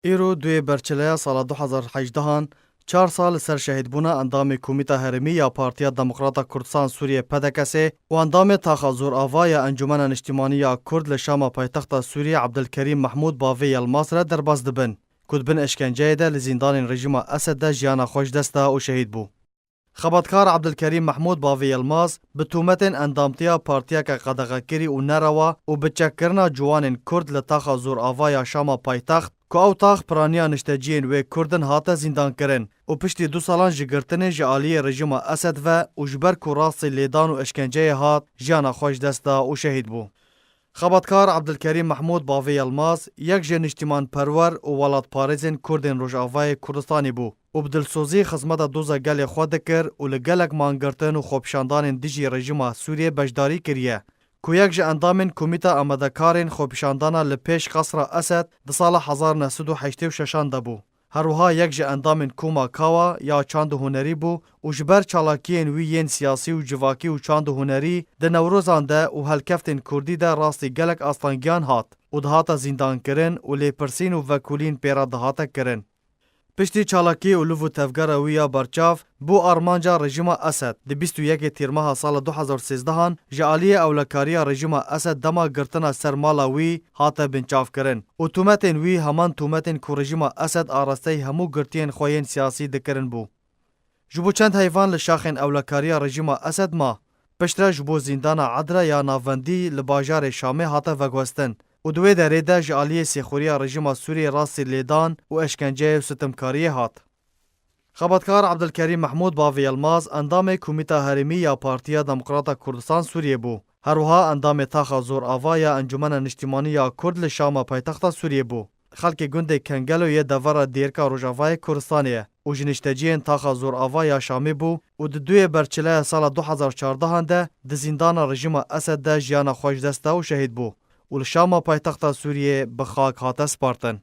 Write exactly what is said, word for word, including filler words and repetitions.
Îro duyê berçileya sala du hezar hejdehan, çar sal li ser şehîdbûna endamê Komîta Herêmî ya Partiya Demokrata Kurdistan Sûriyê, P D K S, ê û endamê Taxa Zor Ava ya Encûmena Niştimanî ya Kurd li Şama paytexta Sûriyê Ebdilkerîm Mehmûd Bavê Yilmaz re derbas dibin, ku di bin eşkenceyê de li zîndanên rejîma Esed de jiyana xwe ji dest da û şehîd bû. Xebatkar Ebdilkerîm Mehmûd Bavê Yilmaz bi tûmetên endamtiya partiyeke qedexekirî û nerewa û bi çekkirina ciwanên Kurd li taxa Zor Ava ya Şama paytext, ku ew tax piraniya nişteciyên wê Kurd in, hate zîndankirin û piştî du salan ji girtinê ji aliyê rejîma Esed ve û ji ber ku rastî lêdan û eşkenceyê hat, jiyana xwe ji dest da û şehîd bû. Xebatkar Ebdilkerîm Mehmûd Bavê Yilmaz yek ji niştîmanperwer û welatparêzên Kurdên Rojavayê Kurdistanê bû û bi dilsozî xizmeta doza gelê xwe dikir û li gelek mangirtin û xwepişandanên dijî rejîma Sûriyê beşdarî kiriye, ku yek ji endamên Komîta Amadekarên Xwepişandana li pêş Qesra Esed di sala hezar neh sed û heştê û şeşan de bû. Her wiha yek ji endamên Koma Kawa ya çand û hunerî bû û ji ber çalakiyên wî yên siyasî û civakî û çand û hunerî di Newrozan de û helkeftên Kurdî de rastî gelek astengiyan hat û dihate zîndankirin û lêpirsîn û vekolîn pê re dihate kirin. Piştî çalakî û liv û tevgera wî ya berçav, bo armanca rejîma Esed, di bîst û yekê Tîrmeha sala du hezar sêzdehan ji aliyê ewlekariya rejîma Esed dema girtina ser mala wî hate binçavkirin û tûmetên wî heman tûmetên ku rejîma Esed arasteyî hemû girtiyên xwe yên siyasî dikirin bû. Ji bo çend heyvan li şaxên ewlekariya rejîma Esed ma. Piştre ji bo zîndana Edre ya navendî li bajarê Şamê hate veguhestin û di wê derê de ji aliyê sêxuriya rejîma Sûriyê rastî lêdan û eşkenceyê û sitimkariyê hat. Xebatkar Ebdilkerîm Mehmûd Bavê Yilmaz endamê Komîta Herêmî ya Partiya Demokrata Kurdistan Sûriyê bû. Her wiha endamê Taxa Zor Ava ya Encûmena Niştimanî ya Kurd li Şama paytexta Sûriyê bû. Xelkê gundê Kengelo yê devera Dêrika Rojavayê Kurdistanê ye û ji nişteciyên Taxa Zor Ava ya Şamê bû û di duyê berçileya sala du hezar çardehan de di zîndana rejîma Esed de jiyana xwe ji dest da û şehîd bû û li Şama paytexta Sûriyê bi xak hate spartin.